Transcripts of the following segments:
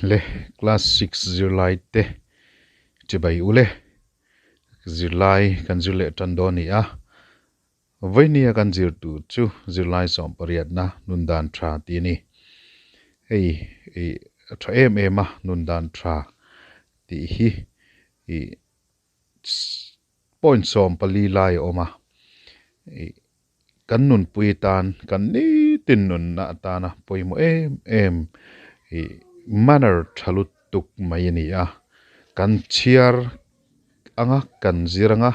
Le class 6 zirlai te chibai ule zirlai kan zir leh tan dawn ni a Vawinia kan zir tur chu zirlai 18 na nun dan tha tih a ni. Hei ih a tha em em a nun dan tha tih hi ih point 14 lai a awm a ih kan nunpui atan kan nitin nunna atana pawimawh em em ih manner tha lutuk mai a ni a kan chhiar anga kan zir anga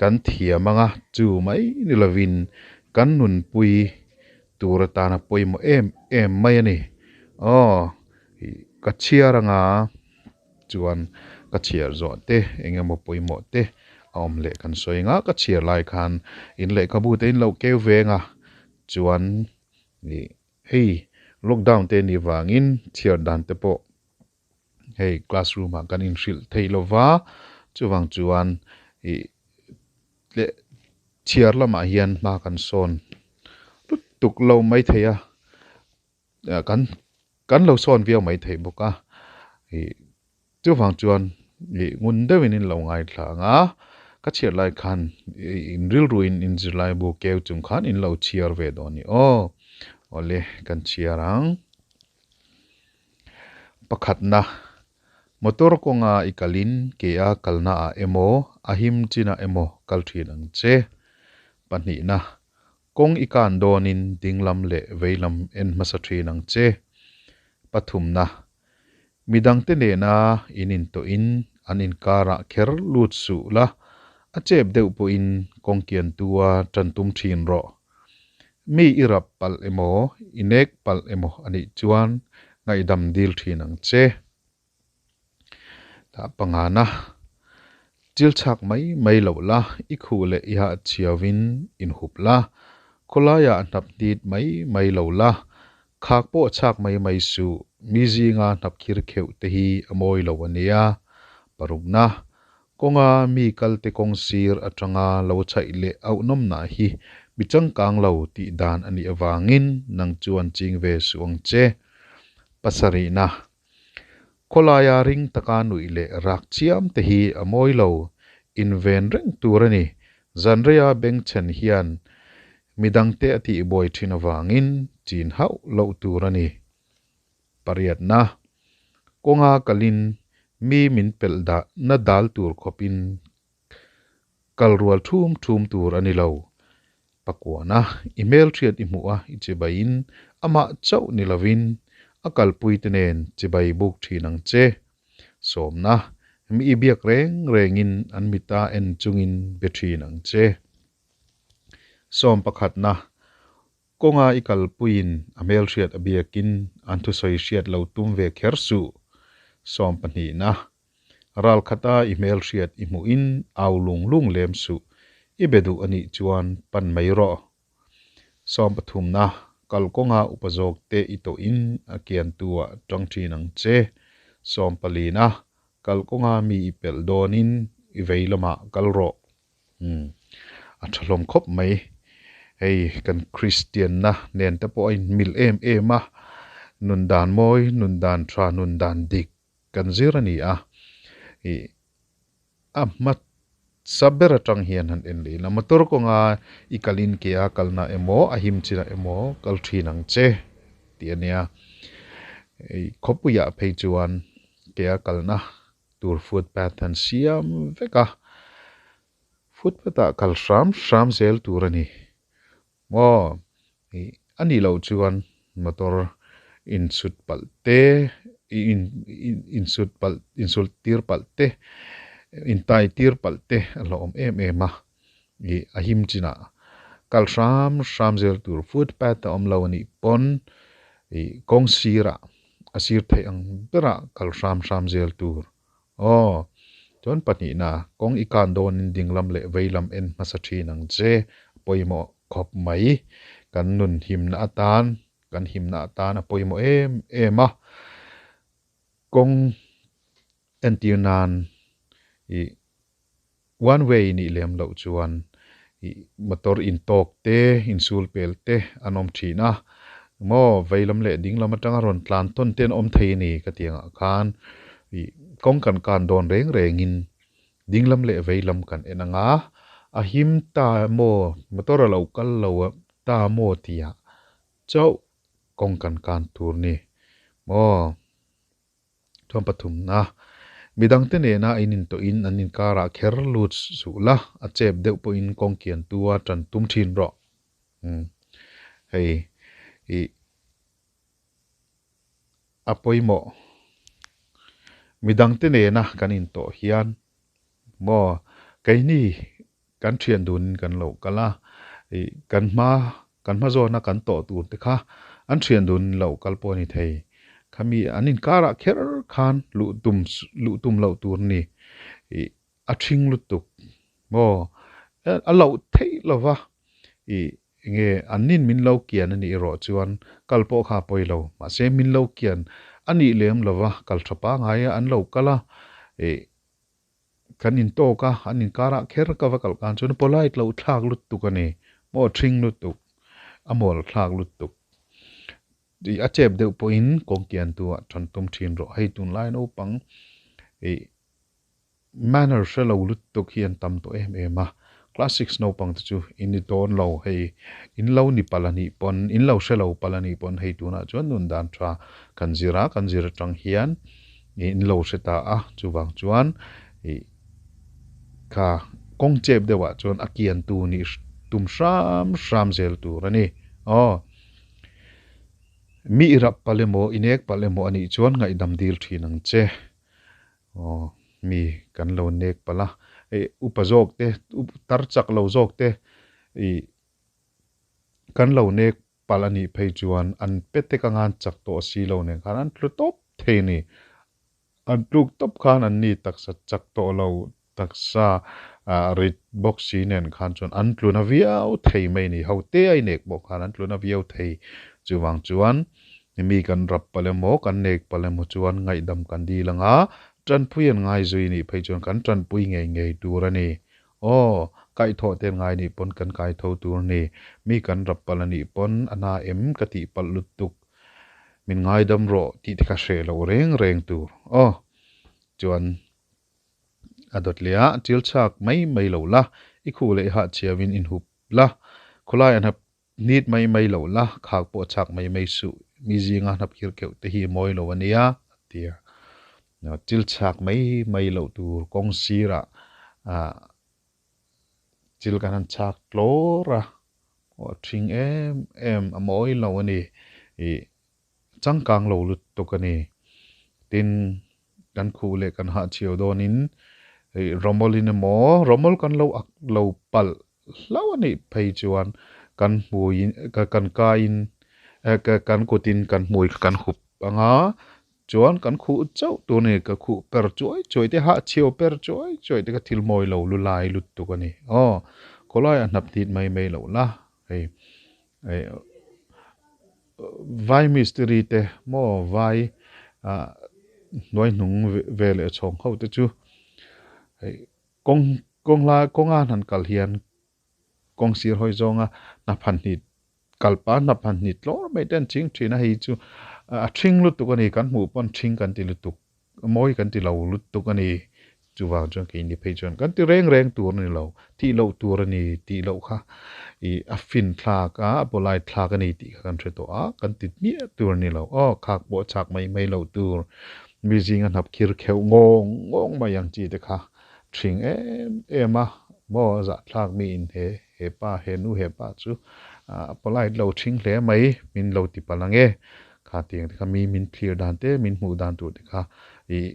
kan thiam anga chu mai ni lovin kan nunpui tur atana pawimawh em em mai a ni aw ih ka chhiar anga chuan ka chhiar zawh te eng emaw pawimawh te a awm leh kan sawi anga ka chhiar lai khan in lehkhabu te in lo keu veng a chuan ih hei lockdown te nih vangin chhiar dan te pawh hei classroom ah kan inhrilh thei lo va chuvang chuan ih leh chhiar lamah hian hma kan sawn lutuk lo maithei a kan kan lo sawn viau maithei bawk a ih chuvang chuan ih ngun deuhin in lo ngaithla ang a ka chhiar lai khan ih in rilru in in zirlai bu keu chung khan in lo chhiar ve dawn a ni aw awle kan chhiar ang. Pakhatna, motor kawnga i kalin ke a kalna ah emaw a him chinah emaw kal thin ang che. Pahnihna, kawng i kan dawnin dinglam leh veilam en hmasa thin ang che. Pathumna, midangte nena in intawhin an inkarah kher lut suh la, a chep deuh pawhin kawng kiantua tan tum thin rawh. Mi i rap palh emaw, i nek palh emaw a nih chuan ngaihdam dil thin ang che. Tah pangana, chil chhak mai mai loh la, i khuh leh i hah chhiauin inhup la, khawlaiah hnap hnit mai mai lo la, khak pawh chhak mai mai suh, mi zinga hnap khir kheuh te hi a mawi lo a nia. Parukna, Kawnga mi kalte kawng sir atanga lo chhaih leh auhnawmna hi mi changkang lo tih dan a nih avangin nang chuan ching ve suh ang che. Pasarihna, Khawlaia ring taka nuih leh rak chiam te hi a mawi lo, inven reng tur a ni. Zanreia bengchhen hian midangte a tihbuai thin avangin chin hauh loh tur a ni. Pariatna, Kawnga kalin mi min pelh dah na dal tur khawpin kal rual thum thum tur a ni lo. Pakuana, I hmelhriat i hmuh a i chibaiin amah chauh ni lovin a kalpuite nen chibai buk thin ang che. Sawmna, Mi i biak reng rengin an mita en chungin be thin ang che. Sawmpakhatna, Kawnga i kalpuiin a hmelhriat a biakin an thusawi hriat lo tum ve kher suh. Sawmpahnihna, Ralkhata i hmelhriat i hmuhin au lung lung lem suh, i be duh a nih chuan pan mai rawh. Sawmpathumna, Kalkawnga upa zawkte i tawhin a kiantu-ah tang thin ang che. Sawmpalina, Kalkawnga mi i pelh dawnin i vei lamah kal rawh. Umm a tha hlawm khawp mai. Hei kan Kristian na nen te pawh a in mil em em a, nun dan mawi, nun dan tha, nun dan dik kan zir a ni a. Ih a hma sa ber atang hian han en leh ila motor kawnga i kalin ke a kalna emaw a him chinah emaw kal thin ang che tih a nia. Ih khawpuiah phei chuan ke a kalna tur footpath an siam vek a, footpath ah kal hram hram zel tur a ni. Maw ih a nih loh chuan motor insut palh te ih insut palh insult tir palh te intai tir palh te a hlauhawm em em a ih a him chinah kal hram hram zel tur footpath a awm lo a nih pawn ih kawng sirah a sir theih ang berah kal hram hram zel tur aw chuan pahnihna kawng i kan dawnin dinglam leh veilam en hmasa thin ang che a pawimawh khawp mai kan nun himna atan kan himna atan a pawimawh em em a kawng entir nan ih one way nih lem loh chuan ih motor intawk te insul pel te an awm thin a. Maw veilam leh dinglam atanga rawn tlan tawn te an awm thei a ni ka tih angah khan ih kawng kan kan dawn reng rengin dinglam leh veilam kan en ang a, a him ta maw motor a lo kal lo ta maw tih ah chauh kawng kan kan tur ni maw. Chuan pathumna, midangte nena in intawhin an inkarah kher lut suh la, a chep deuh pawhin kawng kian tua tan tum thin rawh. Umm hei ih a pawimawh. Midangte nena kan intawh hian maw keini kan thian dunin kan lo kal a, ih kan hma kan hma zawna kan tawh tur te kha an thian dunin lo kal pawh a ni thei. Khami an inkarah kher khan luh tum luh tum loh tur a ni. Ih a thing lutuk maw a loh theih lova ih enge an nin min lo kian a nih erawh chuan kal pawh kha a pawi lo. Mahse min lo kian a nih lem lova kal tha pangai a an lo kal a ih Kan intawk a, an inkarah kher ka va kalh khan chuan polite loh thlak lutuk a ni, maw thring lutuk, a mawl thlak lutuk. Tih a chep deuh pawhin kawng kian tu ah tan tum thin rawh. Hei tunlai naupang ih manner hre lo lutuk hi an tam tawh em em a, class six naupang te chu in ni dawn lo hei, in lo ni palh a nih pawn, in lo hre lo palh a nih pawn hei tunah chuan nun dan tha kan zir a, kan zir atang hian in lo hre ta a, chuvang chuan ih kha kawng chep deuhah chuan a kian tu nih tum hram hram zel tur a ni. Aw. Mi i rap palh emaw, i nek palh emaw a nih chuan ngaihdam dil thin ang che. Aw, mi kan lo nek palh a, ih upa zawk te, tar chak lo zawk te ih kan lo nek Palh a nih phei chuan an petek anga an chak tawh si lo nen khan an tlu tawp thei a ni. An tluk tawp khan an ni taksa chak tawh lo taksa rit bawk si nen khan chuan an tlu na viau thei mai a ni. Hote a inek pawh khan an tlu na viau thei. Chuvang chuan mi kan rap palh emaw kan nek palh emaw chuan ngaihdam kan dil anga tanpui an ngai zui nih phei chuan kan tanpui ngei ngei tur a ni. Aw, kaihthawh te ngai nih pawn kan kaitho tur ni, mi kan rap palh a nih pawn a na em ka tih palh lutuk, min ngaidam rawh tih te kha hreh loh reng reng tur. Aw, chuan a dawt leh a, chil chhak mai mai lo la, i khuh leh i hah chhiau in inhup la, khawlai an hap Nit mai mai lo la, khak pawh chak mai mai suh, mi zinga hnap khir keuh te hi mawi lo a nia, a ti a. Chil chak mai mai loh tur kawng sirah chil kan han chak tlawr a, a thing em em a mawi lo a ni, ih changkang lo lutuk a ni. Tin, kan khuh leh kan hahchhiau dawnin ih rawmawlin emaw rawmawl kan lo ak lo palh Hlau a nih phei chuan kan hmuiin kan kaiin kan kutin kan hmui kha kan hup ang a, chuan kan khuh chauh tur a ni, ka khuh per chuai chuai te hah chhiau per chuai chuai te kha thil mawi lo lu lai lutuk a ni. Aw, khawlaiah hnap hnit mai mai loh la, hei vai mistiri te maw vai hnuai hnung ve leh chhawng ho te chu hei Kawng kawng lai kawnga han kal hian kawng sir hawi zawnga hna phan hnih kal pa hna phan hnih tlawr mai te an ching thin a, hei chu a thing lutuk a ni, kan hmuh pawn thing kan ti lutuk, mawi kan ti lo lutuk a ni, chuvang chuan keini phei chuan kan ti reng reng tur a ni lo, tih loh tur a ni tih loh kha ih a fin thlak a, a polite thlak a ni tih kha kan hre tawh a, kan ti hmiah tur a ni lo, aw khak pawh chak mai mai loh tur. Mi zinga hnap khir kheuh ngawng ngawng mai ang chi te kha thing em em a, maw zahthlak mi in he he pa he nu he pa chu a polite lo thing hle mai min lo ti palh ang e, kha tiang te kha mi min thlir dan te min hmuh dan tur te kha ih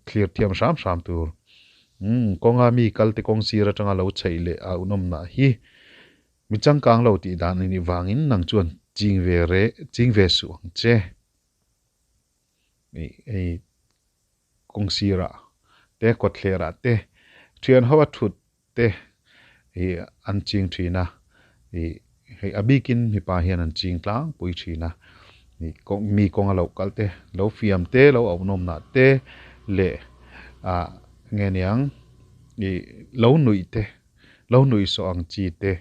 thlir thiam hram hram tur. Umm kawnga mi kal te kawng sir atanga lo chheih leh a unawmna hi mi changkang lo tih dan a nih vangin nang chuan ching ve re ching ve suh ang che. Hei kawng sirah te kawtthlerah te thian ho a thut te ih an ching thin a ih hei a bikin mipa hian an ching tlangpui thin a ih mi kawnga lo kal te lo fiam te lo auh nawmnah te leh ah nge niang ih lo nuih te lo nuih sawh ang chi te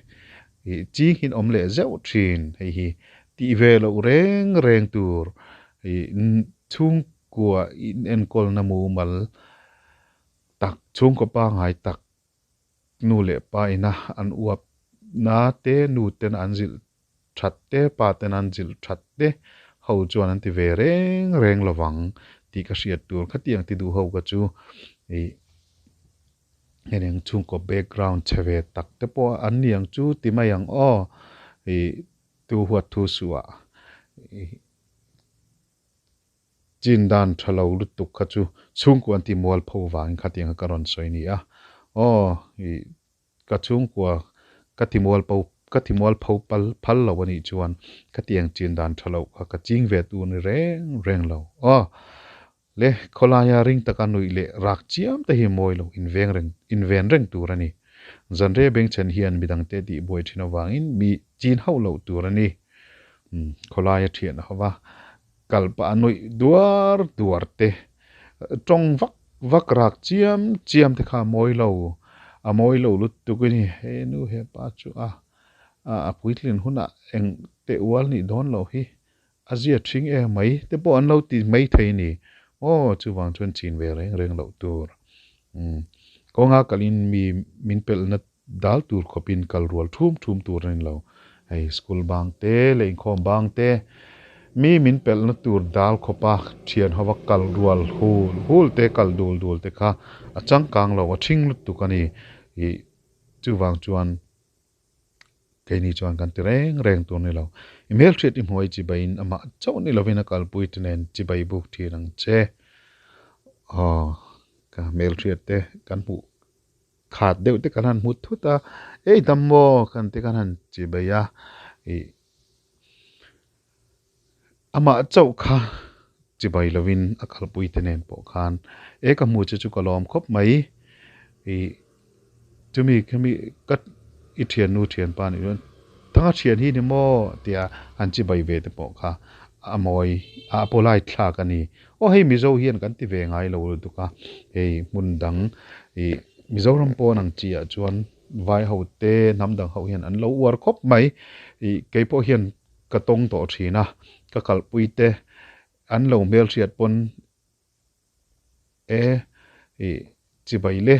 ih ching hi an awm leh zeuh thin hei hi. Tih ve loh reng reng tur chhungkua inenkawlna mumal tak, chhungkaw pangngai tak nu leh pa ina an uap na te, nu ten an zilh that te, pa ten an zilh that te ho chuan an ti ve reng reng lovang tih ka hriat tur. Khatiang ti duh ho ka chu ih heng chhungkaw background chhe ve tak te pawh an ni ang chu ti mai ang aw ih tu huat thu suh ah ih Chin dan tha lo lutuk kha chu chhungkua an ti mual pho vangin khatiang kha ka rawn sawi ni a. Aw, ih, ka chhungkua ka ti mual po, ka ti mual pho pal phal lo a nih chuan khatiang chin dan tha loh kha ka ching ve tur ni reng reng lo. Aw, le, khawlaia ring taka nuih leh rak chiam te hi mawi lo inveng reng, inven reng tur a ni. Zanre bengchhen hian midangte tih buai thin avangin mi chin hauh loh tur a ni. Umm, khawlaia thian ho va. Kal pah a nuih duar duar te, tawng vak vak rak chiam chiam te kha a mawi lo, a mawi lo lutuk a ni. He nu he pa chu a a puitlin hunah eng teh ual nih dawn loh hi a zia thing em mai te pawh an lo ti mai thei a ni. Aw chuvang chuan chin ve reng reng loh tur. Umm kawnga kalin mi min pelhna dal tur khawpin kal rual thum thum tur a ni lo. Hei school bang te leh inkhawm bang te mi min pelhna tur dal khawpa thian hova kal rual hul hul te kal dul dul te kha a changkang lo a thing lutuk a ni. Ih chuvang chuan keini chuan kan ti reng reng tur a ni lo. I hmelhriat i hmuai chibaiin amah chauh ni lovin a kalpui te nen chibai buk thin ang che. Aw ka hmelhriat te kan hmuh Khat deuh te kan han hmu thut a, ei dam maw kan ti kan han chi bei a, ih amah chauh kha chi bai lovin a kalpui te nen pawh khan e ka hmu che chu ka lawm khawp mai, ih chumi khami ka i thiannu thianpa nih chuan thanga thian hi ni maw tia han chi bai ve te pawh kha a mawi a polite thlak a ni. Aw hei Mizo hian kan ti ve ngai lo lutuk a, hei hmun dang ih Mizoram pawn ang chi ah chuan vai ho te hnam dang ho hian an lo uar khawp mai ih kei pawh hian ka tawng tawh thin a, ka kalpui te an lo hmelhriat pawn e ih chibai le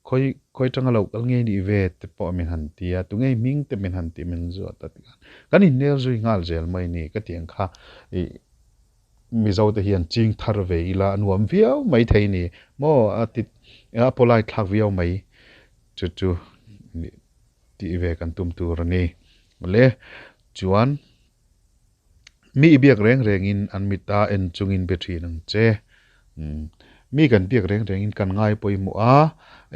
Khawi khawi tanga lo kal ngei nih ve te pawh min han ti a, tunge hming te min han ti min zuat a tikhan kan innel zui nghal zel mai ni ka ti ang kha ih Mizo te hian ching thar ve ila a nuam viau mai thei ni maw a ti a polite thlak viau mai chu chu tih ve kan tum tur a ni le chuan mi i biak reng rengin an mita en chungin be thin ang che. Mi kan biak reng rengin kan ngai pawimawh a,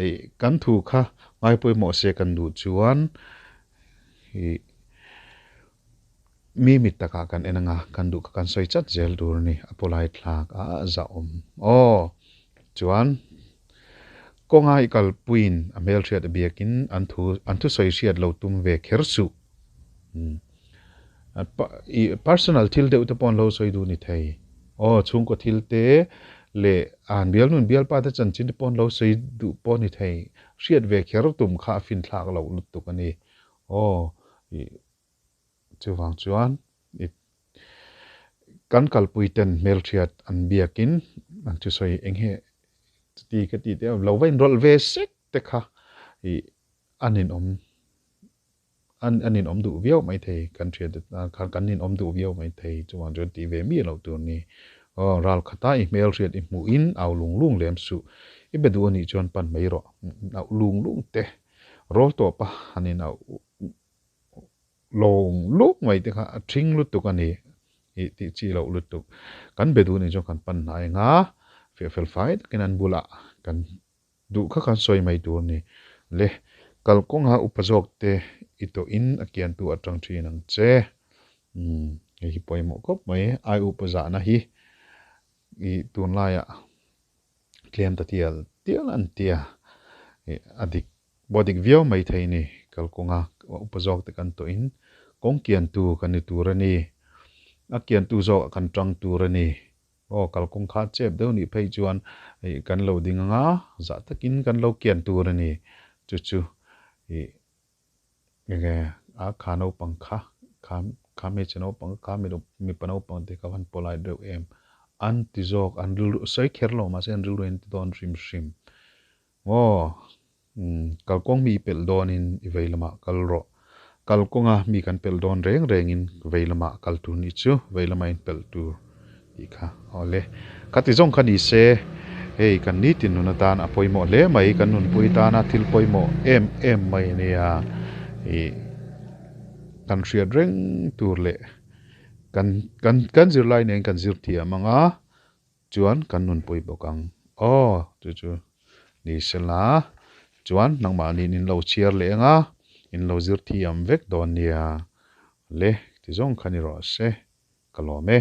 ih kan thu kha ngai pawimawh se kan duh chuan ih mi mit takah kan en anga kan duh kha kan sawi chat zel tur a ni, a pawlai thlak a zahawm aw. Chuan kawnga i kalpuiin a hmelhriat a biakin an thu an thusawi hriat lo tum ve kher suh. Ih personal thil deuh te pawh an lo sawi duh ni thei. Aw chhungkaw thil te leh an bial nun bialpa te chanchin te pawh an lo sawi duh pawh ni thei. Hriat ve kher tum kha a finthlak loh lutuk a ni. Aw ih chuvang chuan ih kan kalpui ten hmelhriat an biakin an thusawi eng he chuti ka tih te lo va inrawlh ve sek te kha ih a ninawm. An an inawm duh viau mai thei, kan thiante tan khan kan inawm duh viau mai thei, chuvang chuan tih ve miah loh tur ni. Aw, ral khata i hmel hriat i hmuhin au lung lung lem suh, i be duh anih chuan pan mai rawh, auh lung lung te, rawl tawp a han in auh lawng lung mai te kha a thing lutuk a ni, ih tih chi loh lutuk. Kan be duh anih chuan kan pan hnai anga, fiah fel fai takin an bulah kan Duh kha kan sawi mai tur ni. Le, kalkawnga upa zawk te i tawhin a kiantu atang thin ang che. Umm, hei hi pawimawh khawp mai, ai upa zahna hi i tunlaiah tlem ta tial tial an tia. I a dik pawh a dik viau mai thei ni, kalkawnga upa zawk te kan tawhin kawng kiantu kan ni tur a ni, a kiantu zawkah kan tang tur a ni. Aw, kalkawng kha chep deuh nih phei chuan ih kan lo ding anga, zah takin kan lo kian tur a ni. Chu chu ih enge a kha naupang kha kha Kha hmeichhe naupang kha mipa naupang te kha van polite reuh em an ti zawk an rilru sawi kher lo mahse an rilru in ti dawn hrim hrim maw umm kalkawng mi pelh dawnin i vei lamah kal rawh kalkawnga mi kan pelh dawn reng rengin vei lamah kal tur nih chu vei lama in pelh tur tih kha awle khati zawng kha ni se hei kan nitin nun atan a pawimawh hle mai kan nunpui tana thil pawimawh em em mai ania ih kan hriat reng tur leh kan kan kan zirlai nen kan zir thiam ang a chuan kan nunpui bawk ang aw chu chu ni sela chuan nangmahniin in lo chhiar leh ang a in lo zir thiam vek dawn nia le ti zawng kha ni rawh se ka lawm e.